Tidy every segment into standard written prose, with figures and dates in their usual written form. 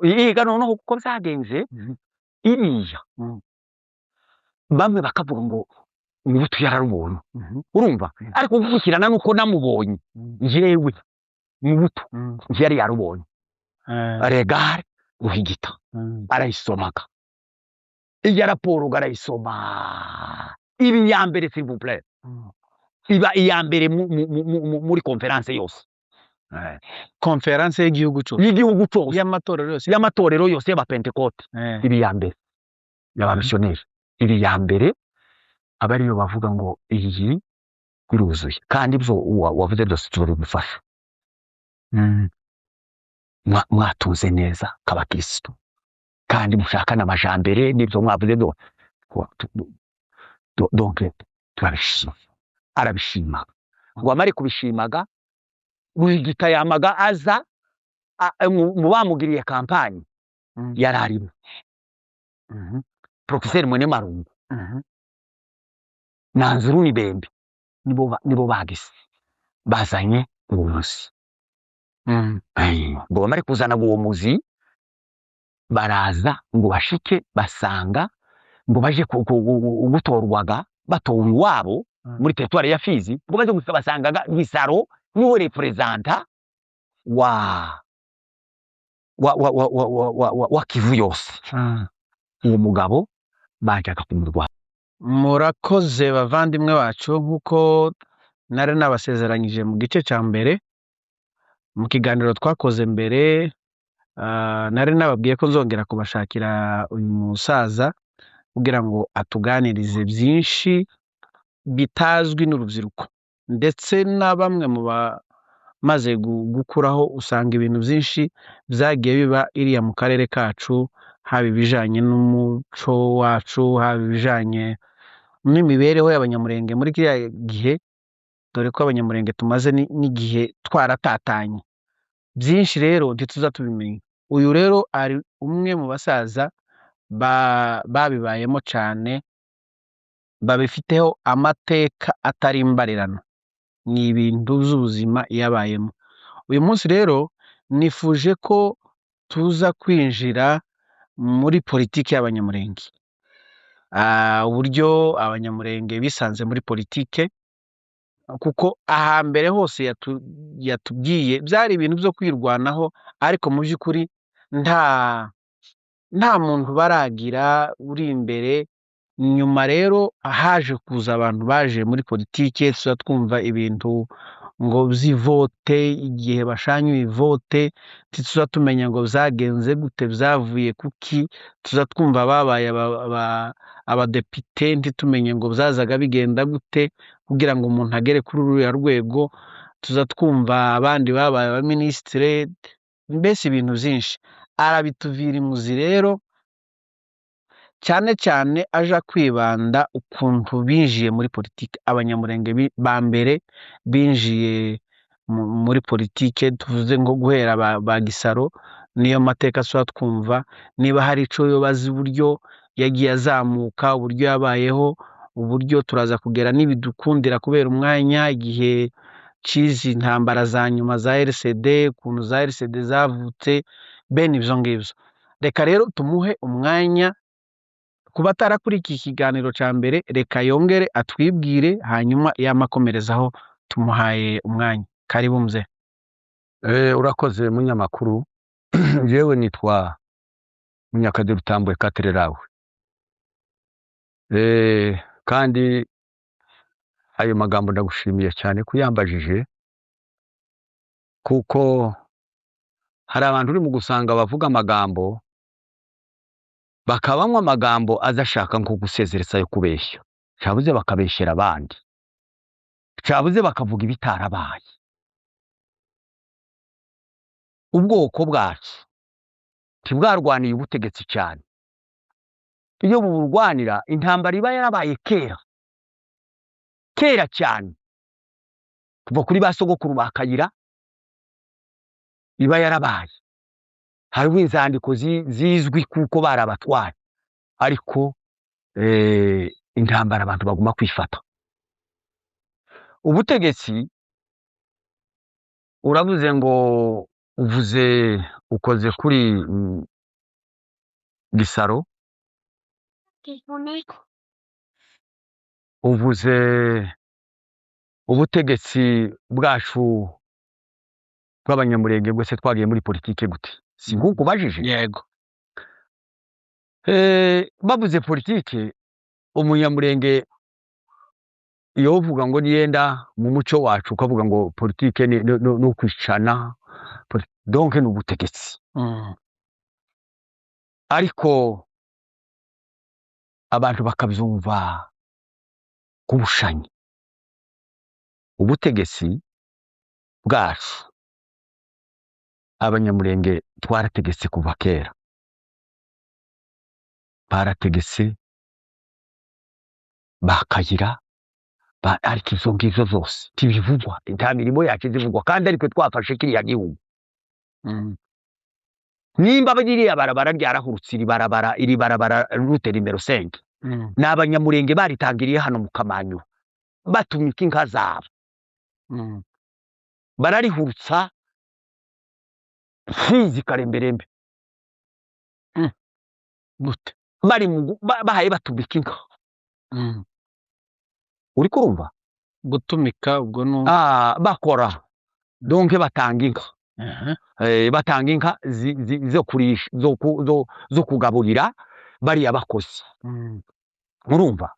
Yiga noneho uko byagenze iriya, bamwe bakavuga ngo Mubutu yararubonye. Urumva, ariko gukurikirana nuko namubonye njyewe, Mubutu ntiyari yarubonye. Regard Ruhigita arayisomaga iya raporo, arayisoma, iba iya mbere, s'il vous plaît. Iba iya mbere muri conférence yose. Conférence y'igihugu cyose? Y'igihugu cyose. Y'amatorero yose? Y'amatorero yose y'abapentekote. Iba iya mbere, y'abamisiyoneri iba iya mbere, aba ariyo bavuga ngo iyi iruzuye. Kandi ibyo wavuze byose turabigufasha. Mwatunze neza k'abakirisitu kandi mushakana amajambere n'ibyo mwavuze byose. Donc turabishima. Arabishima. Ngo amare kubishimaga, Ruhigita yamaga aza mu bamugiriye campagne yari arimo Professeur Mwene Marungu na Nzuruni Bembe, nibo bagise bazanye uwo muzi. Ngo bamare kuzana uwo muzi, baraza ngo bashike basanga ngo baje gutorwaga, batowe iwabo muri territoire ya Fizi. Ngo baje gusa basangaga Gisaro niwe représentant wa Kivu yose. Uwo mugabo bajyaga kumurwanya. Murakoze bavandimwe bacu. Nk'uko nari nabasezeranyije mu gice cya mbere, mu kiganiro twakoze mbere, nari nababwiye ko nzongera kubashakira uyu musaza kugira ngo atuganirize byinshi bitazwi n'urubyiruko ndetse na bamwe mu bamaze gukuraho. Usanga ibintu byinshi byagiye biba iriya mu karere kacu, haba ibijanye n'umuco wacu, haba ibijanye n'imibereho y'Abanyamurenge muri kiriya gihe, dore ko Abanyamurenge tumaze n'igihe twaratatanye. Byinshi rero ntituza tubimenya. Uyu rero ari umwe mu basaza babibayemo cane, babifiteho amateka atari imbarirano, ni ibintu by'ubuzima yabayemo. Uyu munsi rero nifuje ko tuza kwinjira muri politiki y'Abanyamurenge, uburyo Abanyamurenge bisanze muri politike, kuko ahambere hose yatubwiye byari ibintu byo kwirwanaho, ariko mu by'ukuri nta muntu baragira uri imbere. Nyuma rero haje kuza abantu baje muri politike, tuza twumva ibintu ngo vy'ivote, igihe bashanyuye ivote ntituza tumenya ngo vyagenze gute, vyavuye kuki. Tuza twumva babaye abadepite, ntitumenye ngo vyazaga bigenda gute kugira ngo umuntu agere kuri ruriya rwego. Tuza twumva abandi babaye abaminisitire, mbese ibintu vyinshi arabituvira imuzi. Rero cyane cyane aja kwibanda ukuntu binjiye muri politike, Abanyamurenge ba mbere binjiye muri politike, tuvuze nko guhera ba Gisaro, niyo mateka tuba twumva. Niba hari ico yoba azi, uburyo yagiye azamuka, uburyo yabayeho, uburyo turaza kugera n'ibidukundira kubera umwanya, igihe c'izi ntambara za nyuma za RCD, ukuntu za RCD zavutse, bene ivyo ngivyo. Reka rero tumuhe umwanya. Kuba atarakurikiye ikiganiro ca mbere, reka yongere atwibwire, hanyuma yamakomerezaho. Tumuhaye umwanya. Karibu mzee. Urakoze munyamakuru. Jewe nitwa Munyakazi Rutambwe Katererawe. Kandi ayo magambo ndagushimiye cyane kuyambajije, kuko hari abantu uri mu gusanga bavuga amagambo, bakabanywa amagambo aza ashaka nko gusezeresa yo kubeshya, cyabuze bakabeshyera abandi, cyabuze bakavuga ibitarabaye. Ubwoko bwacu ntibwarwaniye ubutegetsi cyane. Iyo buburwanira, intambara iba yarabaye kera kera cyane, kuva kuri ba sogokuru ba Kayira iba yarabaye. Hariho inzandiko zizwi kuko barabatwaye, ariko intambara abantu baguma kwifata ubutegetsi. Uravuze ngo uvuze Ukoze kuri Gisaro, uvuze ubutegetsi bwacu bw'Abanyamurenge bwose, twagiye muri politike gute? Si nk'uko ubajije? Yego. Bavuze politike, Umunyamurenge yovuga ngo niyenda mu muco wacu ukavuga ngo politike ni ukwicana, donc ni ubutegetsi. Ariko abantu bakabyumva kubushanya. Ubutegetsi bwacu, Abanyamurenge twarategetse kuva kera, barategetse bakayira ariko izo ngizo zose ntibivugwa, nta mirimo yacu izivugwa, kandi ariko twafashe kiriya gihugu. Nimba ririya barabara ryarahurutse, iri barabara route numéro 5, ni Abanyamurenge baritangiriye hano mu Kamanyu, batumika inka zabo, bararihurutsa Fizi Karemberembe. Gute? Bari mu bahaye batumika inka. Uri kurumva? Gutumika ubwo ni Ah, bakora, donc batanga inka. Batanga inka zo kurisha, zo kugaburira bariya bakozi. Urumva?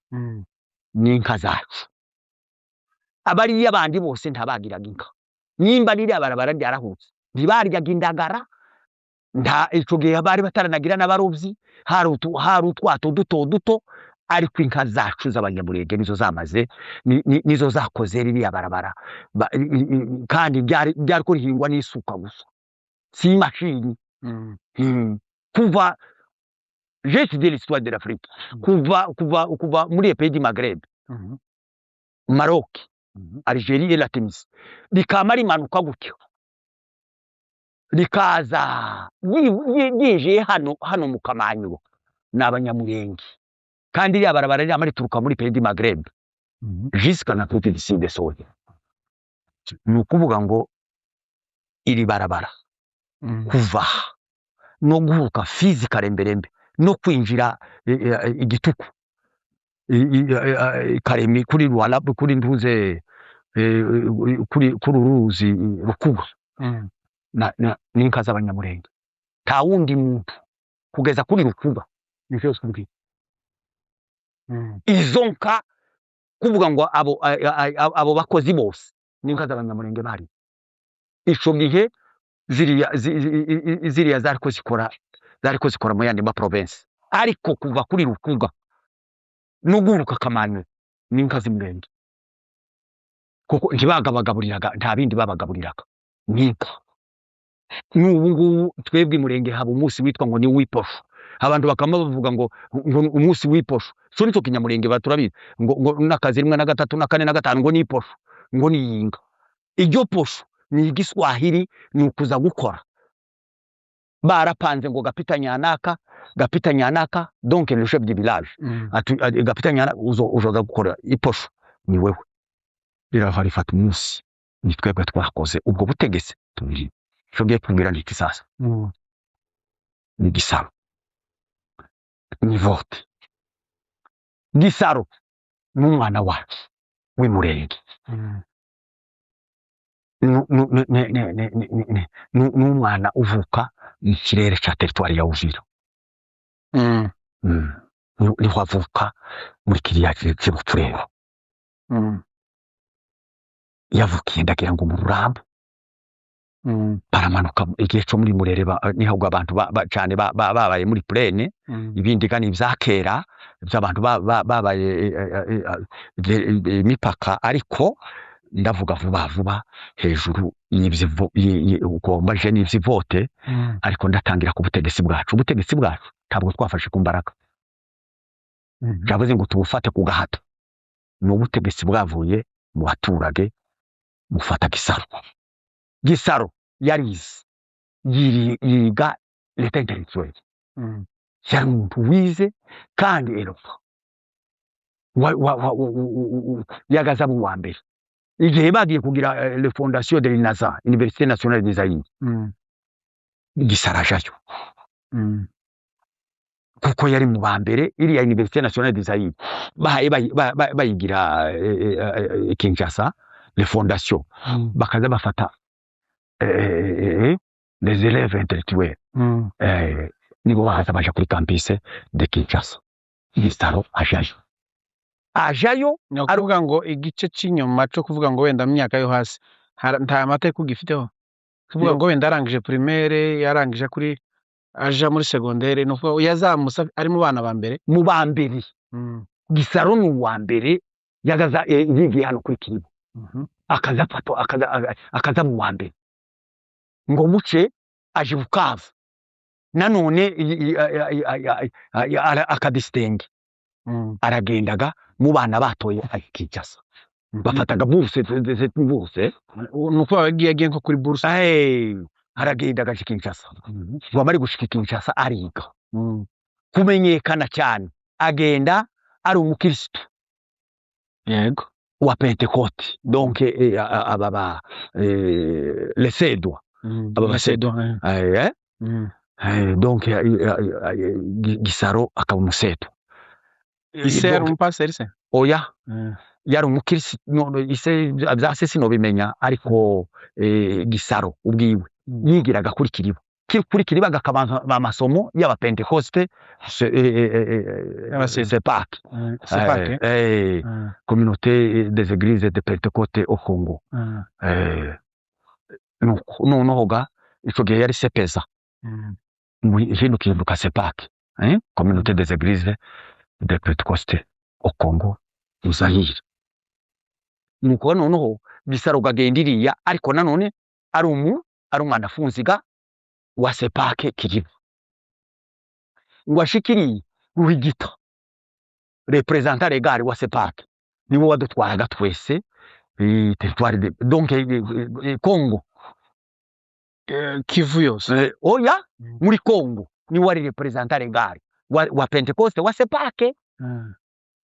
Ni inka zacu. Abariya bandi bose ntabagiraga inka. Nimba ririya barabara ryarahutse, ntibaryaga indagara. Nta ico gihe bari bataranagira n'abarovyi, hari utwato duto duto, ariko inka zacu z'Abanyamurenge nizo zamaze nizo zakoze ririya barabara. Kandi ryari ko rihingwa n'isuka gusa, si imashini. Kuva, j'ai étudié l'histoire de l'Afrique, kuva muri les pays du Maghreb, Maroc, Algérie et la Tunisie, rikama rimanuka gutyo, rikaza ryinjiye hano mu Kamanyu, ni Abanyamurenge. Kandi iriya barabara rirama rituruka muri pays du Maghreb jusqu'à na Afrique du Sud soya. Ni ukuvuga ngo iri barabara kuva aha no guhuka Fizi Karemberembe no kwinjira Igituku, Karemi, kuri Rwala, kuri ntuze, kuri uru ruzi Rukuba, n'inka z'Abanyamurenge. Nta wundi muntu kugeza kuri Rukuba, nivyo kubwira. Izo nka, kuvuga ngo abo bakozi bose n'inka z'Abanyamurenge bari ico gihe, ziriya ziriya zariko zikora mu yandi ma province, ariko kuva kuri Rukuga no guhuruka Kamanyu n'inka z'Imurenge, kuko ntibagabagaburiraga, nta bindi babagaburiraga, n'inka. N'ubu ngubu twebwe Imurenge haba umunsi witwa ngo ni uw'iposho, abantu bakama bavuga ngo umunsi w'iposho. So nico Kinyamurenge baturabizi ngo n'akazi rimwe na gatatu na kane na gatanu, ngo ni iposho, ngo ni yinga. Iryo posho ni Igiswahili, ni ukuza gukora. Barapanze ngo gapita nyanaka, gapita nyanaka, donc le chef du village ati gapita nyanaka uzoza gukora iposho ni wewe. Rirava rifata umunsi, ni twebwe twakoze ubwo butegetsi. Tubiri ico ngiye kubwira ni iki sasa? Ni Gisaro, ni vote. Gisaro n'umwana wacu w'Imurenge, n'umwana uvuka mu kirere ca territoire ya Uvira. Niho avuka, muri kiriya c'Ibupfurero. Yavukiye, ndagira ngo mu Rurambo. Baramanuka igihe co muri Murere, niho ubwo abantu cane babaye muri plaine. Ibindi gani ivya kera vy'abantu babaye imipaka, ariko ndavuga vuba vuba hejuru y'ivyo ugomba je n'ivyivote. Ariko ndatangira ku butegetsi bwacu. Ubutegetsi bwacu ntabwo twafashe ku mbaraga, byavuze ngo tubufate ku gahato. Ni ubutegetsi bwavuye mu baturage. Mufata Gisaro, Gisaro yarize, yiga l'état intellectuel. Yari umuntu wize kandi eropa yagaza mu wa mbere igihe bagiye kugira le fondation de l'INAZA, Université Nationale de Zaïre. Gisaro ajayo kuko yari mu ba mbere. Iriya Université Nationale de Zaïre bahaye bayigira Kinshasa, les fondations, bakaza bafata les élèves intellectuels, nibo baza baja kuri campus de Kinshasa. Gisaro ajayo. Ni ukuvuga ngo igice cy'inyuma cyo kuvuga ngo wenda mu myaka yo hasi nta mateka ugifiteho, kuvuga ngo wenda yarangije primaire, yarangije kuri, aja muri secondaire, ni ukuvuga yazamutse ari mu bana ba mbere. Mu ba mbere. Gisaro ni uwa mbere yagaza yigiye hano kuri Kiribo, akaza afatwa, akaza mu wa mbere. Ngo muce aje Bukavu nanone akadistingue. Aragendaga mu bana batoye aje Kinshasa, bafataga bourse, bourse. Ni ukuvuga yagiye nko kuri bourse. Aragenda agaje Kinshasa. Ngo amare gushika i Kinshasa, ariga, kumenyekana cyane, agenda ari umukristo wa Pentecôte, donc aba ba les Sedwa. Aba Basedo. Donc Gisaro akaba umuseto. Ise yari Donc, umupasiteri se? Oya, yari umukristo. No, ise bya se sinobimenya, ariko Gisaro ubwiwe yigiraga kuri Kiriba. Kuri Kiriba agakabanza amasomo y'abapentekoste, Y'abasedo. CEPAC. CEPAC. Communauté des églises de Pentecôte au Congo. Nuko noneho ga ico gihe yari CEPEZA, hino kihinduka CEPAC, Communauté des églises de Pentecôte au Congo Zaire. Nuko noneho Gisaro gagenda iriya, ariko nanone ari umwanafunzi ga wa CEPAC Kiriba. Ngo ashikiriye Ruhigita, représentant légal wa CEPAC, niwe wadutwaraga twese territoire de donc Congo. Kivu yose? Oya, muri Congo niwe wari représentant légal wa Pentecôte wa CEPAC,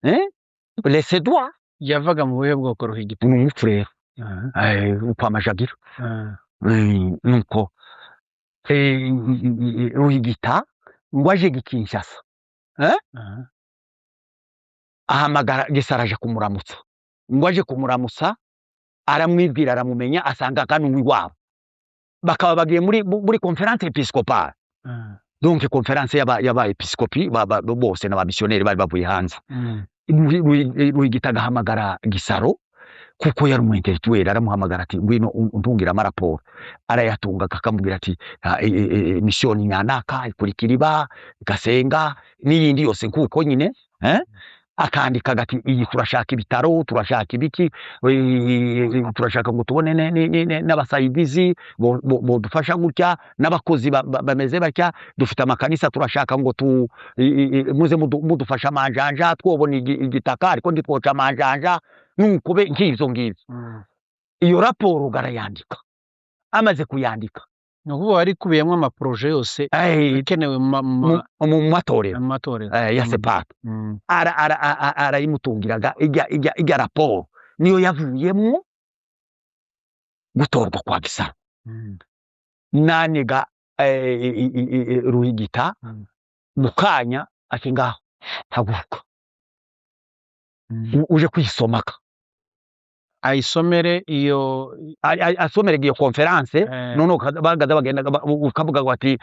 les Sedois. Yavaga mu buhe bwoko Ruhigita? Ni umufurere, kwa Majagira. Nuko Ruhigita ngo aje Kinshasa, ahamagara Gisaro, aje kumuramutsa. Ngo aje kumuramutsa, aramwibwira, aramumenya, asanga kanu iwabo. Bakaba bagiye muri conférence épiscopale, donc conférence y'aba episkopi bose n'abamisiyoneri bari bavuye hanze. Ruhigita agahamagara Gisaro kuko yari umu intellectuel, aramuhamagara ati: "Ngwino untungire amaraporo." Arayatunga, akamubwira ati: "Ah, misiyoni nyanaka ikurikira iba igasenga n'iyindi yose nkuko nyine." Akandika agati: "Iyi turashaka ibitaro, turashaka ibiki, turashaka ngo tubone n'abasaidizi bodufasha gutya, n'abakozi bameze batya. Dufite amakanisa, turashaka ngo tu muze mudufasha amanjanja, twobona igitaka ariko ntitwoca amanjanja." Nuko be nk'ivyo ngivyo. Iyo raporo garayandika. Amaze kuyandika, Ni ukuvuga wari ikubiyemo amaprojet yose akenewe mu matorero mu matorero ya CEPAC. Arayimutungiraga. Ijya raporo niyo yavuyemwo gutorwa kwa Gisaro. Naniga Ruhigita mu kanya ati: "Ngaho haguruka, uje kwisomaka." Ayisomere iyo? Asomere iyo conférence. Noneho bagaza bagenda ukavuga ngo ati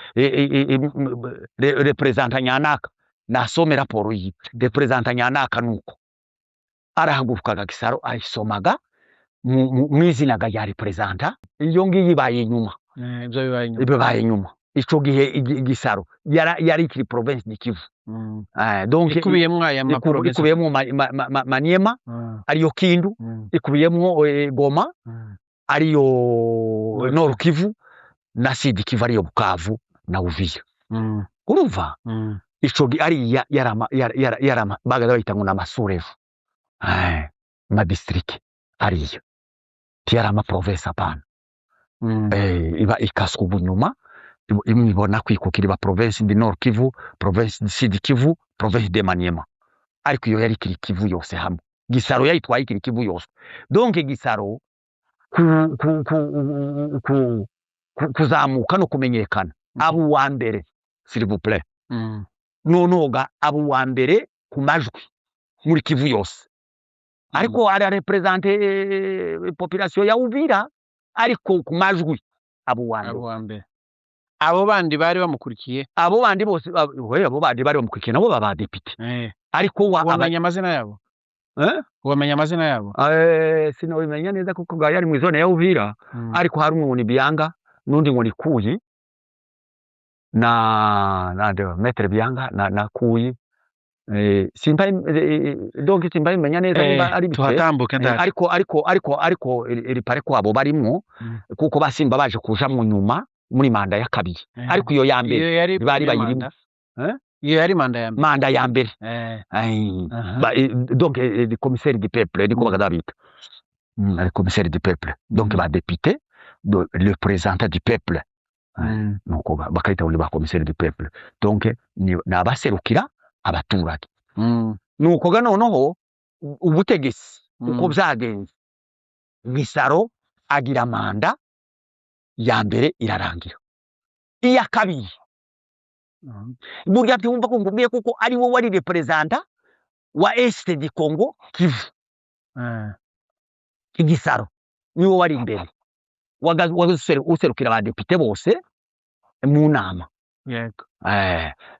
représentant nyanaka nasome raporo yiwe, représentant nyanaka. Nuko arahagurukaga Gisaro, ayisomaga mw'izina rya représentant. Iyo ngiyo ibaye inyuma. Ibyo bibaye inyuma. Bibaye inyuma. Ico gihe Gisaro yari ikiri province du Kivu. Donc ikubiyemo aya maprovinsi. Ikubiyemo Maniema, ariyo Kindu, ikubiyemo Goma, ariyo Nord. Nord Kivu, na Sud Kivu, ariyo Bukavu na Uvira. Urumva, ico ariya yarama yarama bagaza bayita ngo n'amasurevu, ma district ariyo tiyari ama province, apana. Iba ikaswa ubunyuma, imwe ibona kwikukira, iba province du Nord Kivu, province du Sud Kivu, province de Maniema, ariko iyo yari ikiri Kivu yose hamwe. Gisaro yayitwaye ikiri Kivu yose. Donc Gisaro ku, ku, ku, ku, ku, kuzamuka no kumenyekana. Aba uwa mbere, s'il vous plaît. Noneho ga aba uwa mbere ku majwi muri Kivu yose, ariko arareprésente population ya Uvira, ariko ku majwi aba uwa mbere. Abo wa mbere, abo bandi bari bamukurikiye? Abo bandi bose we, abo bandi bari bamukurikiye nabo baba député, ariko wa aba Wamenya amazina yabo? Eh? Wamenya amazina yabo? Sinabimenya neza kuko ga yari mu zone ya Uvira. Ariko hari umwe ngo ni Bianga, n'undi ngo ni Kuyi, na de Maître Bianga na Kuyi. Simba donc simba imenya neza niba ari bike. Tuhatambuke. Ndaje. Ariko iri pare ko abo barimwo, kuko basimba baje kujamwo nyuma muri manda ya kabiri, ariko iyo ya mbere Iyo yari bari première bayirimo. manda. Eh? Iyo yari manda ya mbere. Manda ya mbere. Ai, donc les commissaires du peuple niko bakazabita. Les commissaires du peuple, donc ba député le représentant du peuple. Nuko bakayita ngo ni ba commissaire du peuple, donc ni abaserukira abaturage. Nuko ga noneho ubutegetsi uko byagenze, Gisaro agira manda ya mbere irarangira, iya kabiri burya ntiwumva ko ngubwiye kuko ari wowe wari représentant wa Est du Congo Kivu. Igisaro niwe wari imbere userukira abadepite bose mu nama.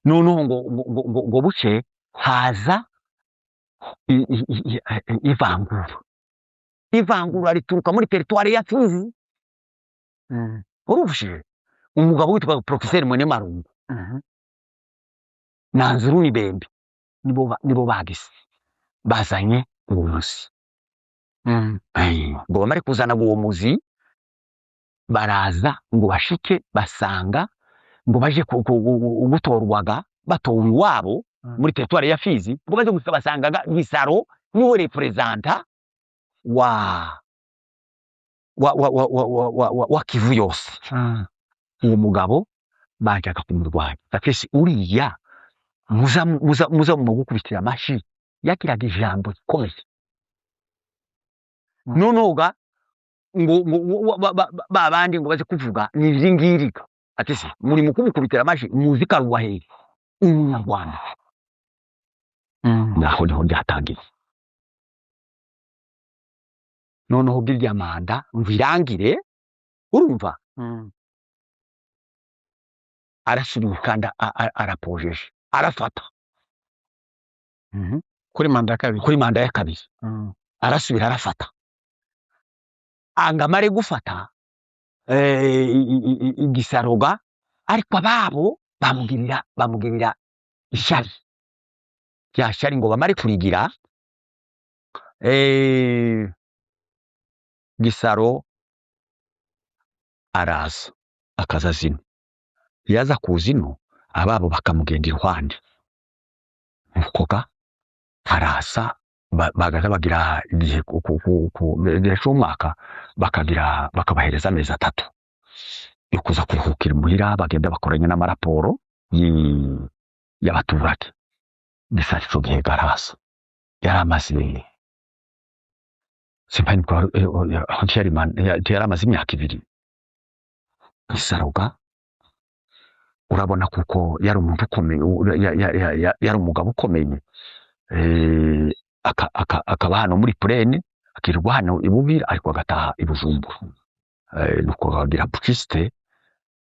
Noneho ngo buce haza ivangura, ivangura rituruka muri territoire ya Fizi. Urumvise umugabo witwa Professeur Mwene Marungu na Nzuruni Bembe, nibo bagise bazanye uwo muzi. Ngo bamare kuzana uwo muzi, baraza ngo bashike basanga ngo baje gutorwaga batowe iwabo muri territoire ya Fizi, ngo baje gusa basangaga Gisaro niwe représentant wa Kivu yose. Uwo mugabo bajyaga kumurwanya bakesi uriya muza mu gukubitira amashi, yakiraga ijambo rikomeye. Noneho ga ngo ba bandi ngo baze kuvuga ni ibi ngiri, ati se muri mu kumukubitira amashi muzi karuwa hehe? Umunyarwanda. Naho niho byatangiye. Noneho bw'irya manda ngo irangire, urumva, arasubira kandi arapojeje arafata. Kuri manda ya kabiri? Kuri manda ya kabiri. Arasubira arafata, anga amare gufata igisaroga, ariko ababo bamugirira ishyari, rya shyari ngo bamare kurigira, Gisaro araza akaza zino, yaza kuza ino ababo bakamugenda iruhande. Nuko ga araza bagaza bagira igihe igihe c'umwaka, bakagira bakabahereza amezi 3 yo kuza kuruhukira imuhira, bagenda bakoranye n'amaraporo y'abaturage. Gisaro ico gihe garaza yari amaze simba yari amaze imyaka 2 Gisaroga. Urabona kuko yari umuntu ukomeye, yari umugabo ukomeye, akaba hano muri plaine, akirirwa hano i Buvira ariko agataha i Bujumbura. Nuko bagira putschiste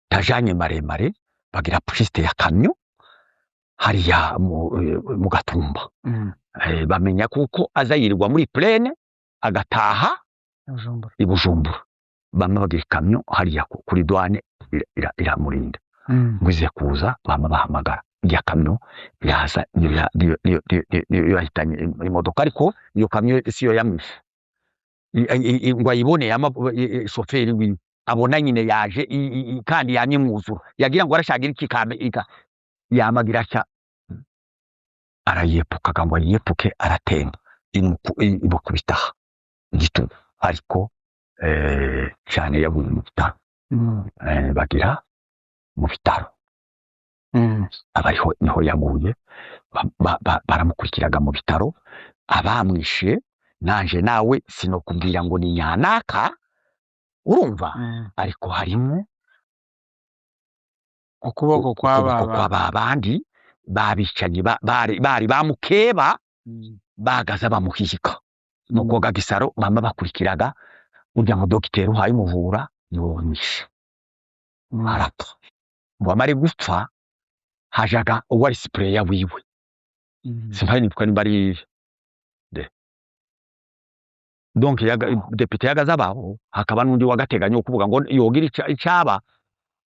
tajanye maremare, bagira putschiste ya kamyo hariya mu Gatumba. Bamenya kuko aza yirirwa muri plaine agataha Bujumbura. i Bujumbura, bamwe bagira ikamyo hariya kuri douane iramurinda. Ngo ize kuza bama bahamagara irya kamyo iraza, niyo yahitanye imodoka, ariko iyo kamyo siyo yamwishe. Ngo ayibone yama shoferi wiwe abona nyine yaje kandi yamye mwuzura, yagira ngo arashagira iki kame ika yamagira atya arayepukaga, ngo ayiyepuke aratemba imukubita igitugu, ariko cyane yaguye mu bitaro. Bagira mu bitaro aba ariho niho yaguye, baramukurikiraga mu bitaro abamwishe. Nanje nawe sinokubwira ngo ni nyanaka, urumva, ariko harimo Ukuboko kwa ukuboko baba kwa babandi babicanyi bari bamukeba bagaza bamuhihika nuko Gisaro bama bakurikiraga urya mu dogiteri uhaye umuvura niwe wamwishe. Arapfa. Ngo amare gupfa, hajaga uwari suppléant wiwe. Simpari nibuka nimba ari de donc yaga, depite yagaza abaho, hakaba n'undi wagateganyo wo kuvuga ngo yogira icaba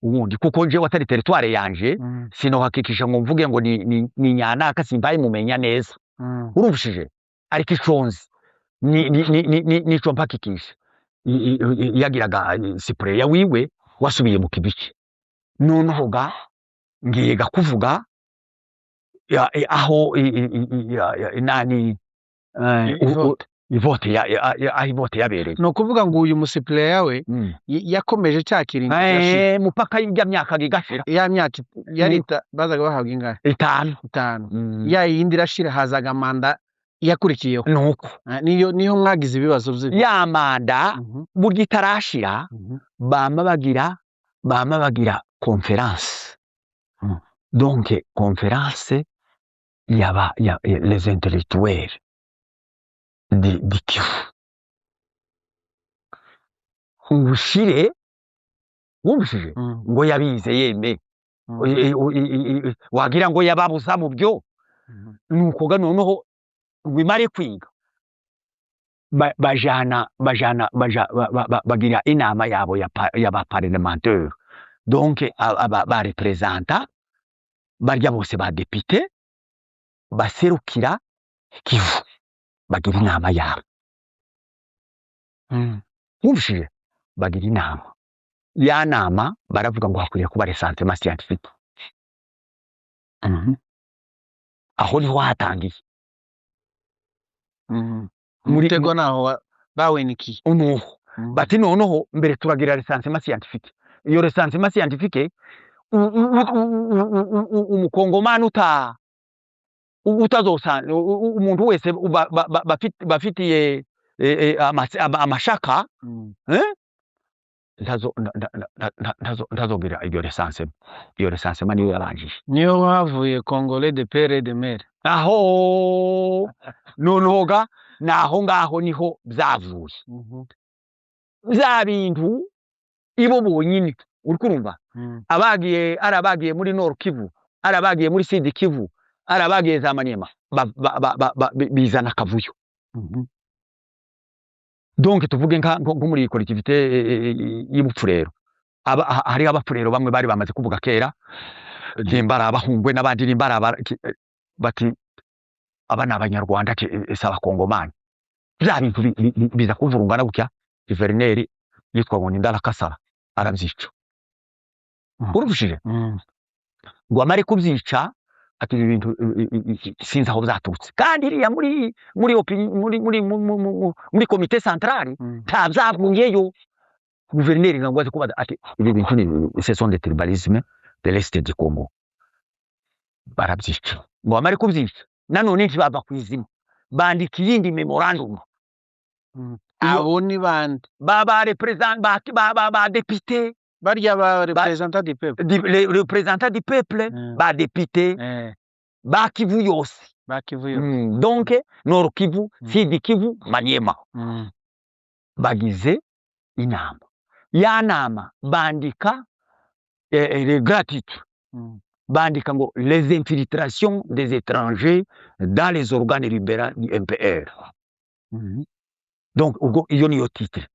ubundi, kuko nje watari territoire yanje, sinohakikisha ngo mvuge ngo ni nyanaka, simbaye mumenya neza. Urumvishije? Ariko iconzi ni nico mpakikisha yagiraga suppléant wiwe wasubiye mu kibici. Noneho ga ngiye ga kuvuga aho nani Ivote. Ivote aho ivote yabereye. Ni ukuvuga ngo uyu musuppléant we yakomeje cya kiringo kirashira. Mupaka y'ijya myaka igashira. Ya myaka yari bazaga bahabwa ingahe? 5. 5. Ya yindi irashira, hazaga manda yakurikiyeho. Nuko. Ah, niyo mwagize ibibazo ya manda burya itarashira, bama bagira conférence. Donc conférence yaba ya les intellectuels de Kivu, ubushire wumvishije ngo yabize yeme. Wagira ngo yababuza mu byo. Nuko ga noneho ngo imare kwiga, bajana baja bagira inama yabo y'aba parlementaire, donc aba ba représentants barya bose ba député baserukira Kivu, bagira inama yabo. Wumvishije? Bagira inama, ya nama baravuga ngo hakwiriye kuba recensement scientifique. Aho niho hatangiye. Umutego naho bawenikiye. Nuho bati noneho mbere turagira recensement scientifique. Iyo recensement scientifique, umukongomani utazosa umuntu wese bafitiye amashaka eh? Ntazogira iyo recensement. Iyo recensement niyo yabanjije. Niyo havuye Congolais de père et de mère. Aho noneho ga naho ngaho niho byavuye bya bintu ibo bonyine, uri kurumva? Abagiye ari abagiye muri Nord Kivu, ari abagiye muri Sud Kivu, ari abagiye za Maniema, bizana akavuyo. Donc tuvuge nko muri collectivité y'Ubupfurero, hariho Abapfurero bamwe bari bamaze kuvuga kera, nimba ari Abahungwe n'abandi, nimba ari bati aba ni Abanyarwanda, si Abakongomani. Bya bintu biza kuvurungana gutya, guverineri yitwa ngo ni Ndarakasara arabyica. Urumvishije? Ngo amare kubyica, ati ibi bintu sinzi aho byaturutse, kandi iriya muri muri muri muri comité central nta byavuyeyo. Guverineri ngo aze kubaza ati ibi bintu ni ce sont des tribalismes de l'est du Congo. Barabyica. Ngo bamare kubyica, nanone ntibava ku izima, bandika iyindi memorandum. Abo ni bande? Ba représentant ba député. Barya ba représentant du peuple. Les représentants du peuple, ba député ba Kivu yose. Ba Kivu yose. Donc Nord Kivu, Sud Kivu, Maniema. Bagize inama, ya nama bandika les gratitudes. Bandika ngo les infiltrations des étrangers dans les organes libéraux du MPR. Donc ubwo iyo niyo titre.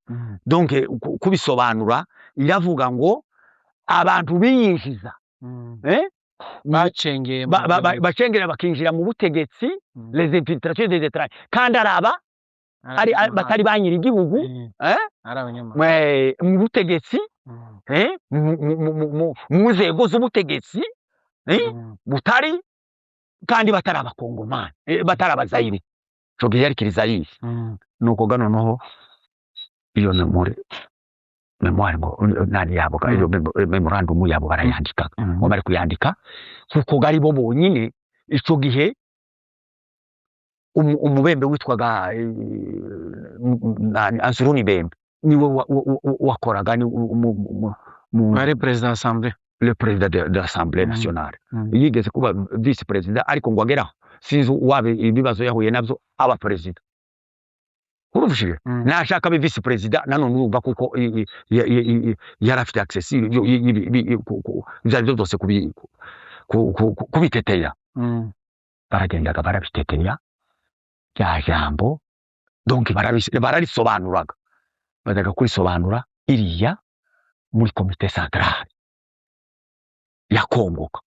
Donc kubisobanura iravuga ngo abantu biyinjiza eh? Bacengeye mu butegetsi. Bacengera bakinjira mu butegetsi. Les infiltrations des étrangers, kandi araba ari batari ba nyiri igihugu, eh? Ari abanyamahanga. Mu butegetsi, eh? Mu nzego z'ubutegetsi, eh? Butari kandi batari Abakongomani, batari Abazayire. Ico gihe yari Kirizayire. Nuko ga noneho iyo mémoire ngo nani yabo iyo memorandum yabo barayandika. Ngo bari kuyandika kuko gari bo bonyine ico gihe umubembe witwaga nani, Ansuruni Bembe, niwe wakoraga ni Wari perezida wa assemblée. Le président de l'Assemblée nationale yigeze kuba vice président, ariko ngo ageraho sinzi uwaba ibibazo yahuye nabyo aba perezida, urumvishije? Nashaka abe vice président nanone, urumva, kuko yari afite accès ibyo ari byo byose kubiteteya. Baragendaga barabiteteya rya jambo, donc bararisobanuraga, bazaga kurisobanura iriya muri comité centrale ya Kongoka.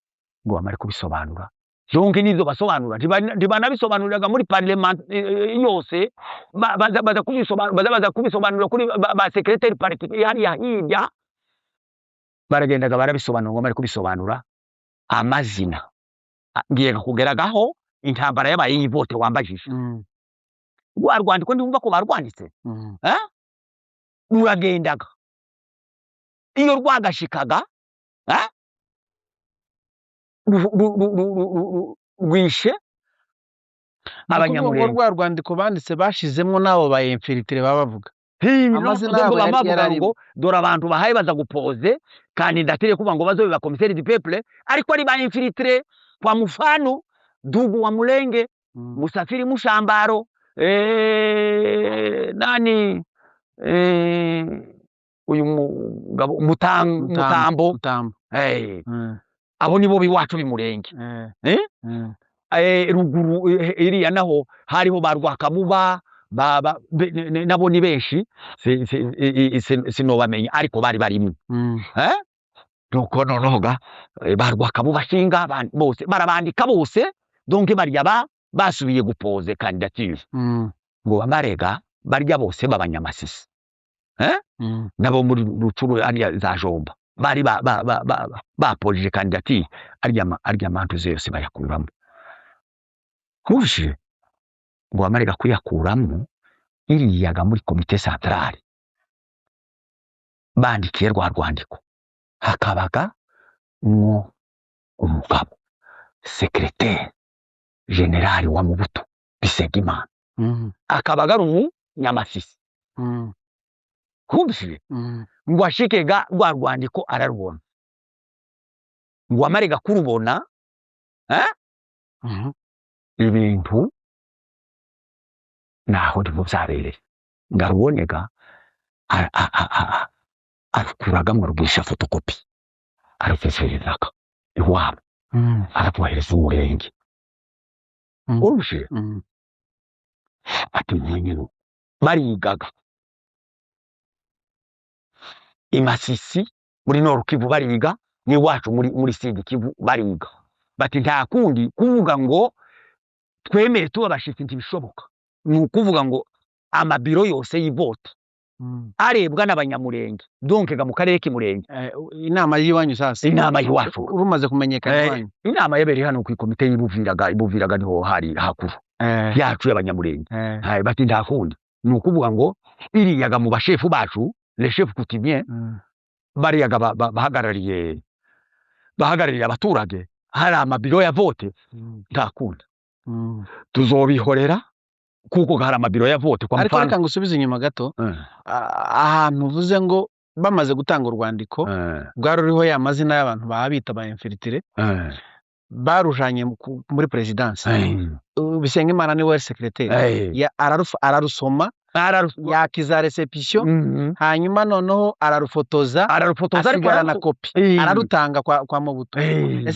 Ngo bamare kubisobanura, donc n'ibyo basobanura ntibanabisobanuriraga muri parlement yose, baza kubisobanura, baza kubisobanura kuri ba secrétaire parti hariya hirya. Baragendaga barabisobanura. Ngo bamare kubisobanura amazina, ngiye kugeragaho intambara yabaye y'ivote wambajije. Rwa rwandiko ndumva ko barwanditse. Eh? Ruragendaga, iyo rwagashikaga, eh? Rwishe Ni ukuvuga ngo Abanyamurenge. Rwa rwandiko banditse bashizemwo n'abo ba infiltrés baba bavuga. Amazina yabo yari Bavuga yararimo. ngo dore abantu bahaye baza gupoze candidature kuvuga ngo bazobe ba commissaire du peuple, ariko ari ba infiltrés. Kwa mfano, Dugu wa Mulenge, Musafiri Mushambaro, nani, uyu mugabo Mutambo. Mutambo. Abo nibo biwacu b'Imurenge. Eh? Ruguru iriya naho hariho ba Rwakabuba, nabo ni benshi, sinobamenya, ariko bari barimo. Eh? Nuko noneho ga ba Rwakabuba shinga bose barabandika bose, donc barya basubiye gupoze candidature. Ngo bamarega barya bose b'Abanyamasisi, eh? Nabo muri Rucuru ariya za Jomba bari bapojeje candidature, arya mantuze yose bayakuramo huje. Ngo bamarega kuyakuramo iriyaga muri comité centrale bandikiye rwa rwandiko, hakabaga mwo umugabo secrétaire général wa Mubutu Bisengimana, akabaga ari umunyamasisi. Humvishije? Ngo ashikega rwa rwandiko ararubona. Ngo amarega kurubona, eh? Ibintu naho ndimo byabereye, ngo arubonega arukuragamwo, arugurisha fotokopi, arufeserezaga iwabo, ararwohereza Umurenge. Urushe ati mwenyine barigaga i Masisi muri Nord Kivu, bariga n'iwacu muri Sud Kivu, bariga bati nta kundi kuvuga ngo twemere tuba abashitsi ntibishoboka, ni ukuvuga ngo amabiro yose y'ivote arebwa n'Abanyamurenge, donc ga mu karere k'Imurenge. Inama y'iwanyu sasa. Inama y'iwacu. Rumaze kumenyekana iwanyu. Inama yabereye hano ku ikomite y'Ibuviraga. Ibuviraga niho hari hakuru yacu y'Abanyamurenge. Hai, bati nta kundi, ni ukuvuga ngo iriyaga mu bashefu bacu, les chefs coutumiers, bariyaga bahagarariye abaturage, hari amabiro ya vote, nta kundi, tuzobihorera kuko hari amabiro ya vote kwa Ariko mfano. Reka ngusubize inyuma gato. Ahantu uvuze ngo bamaze gutanga urwandiko rwari ruriho ya mazina y'abantu baba bita ba infiltrés, barujanye muri présidence. Bisengimana niwe wari secrétaire. Ararusoma, yakiza réception, hanyuma noneho ararufotoza, Ararufotoza, ariko asigarana kopi, ararutanga kwa Mobutu. Ese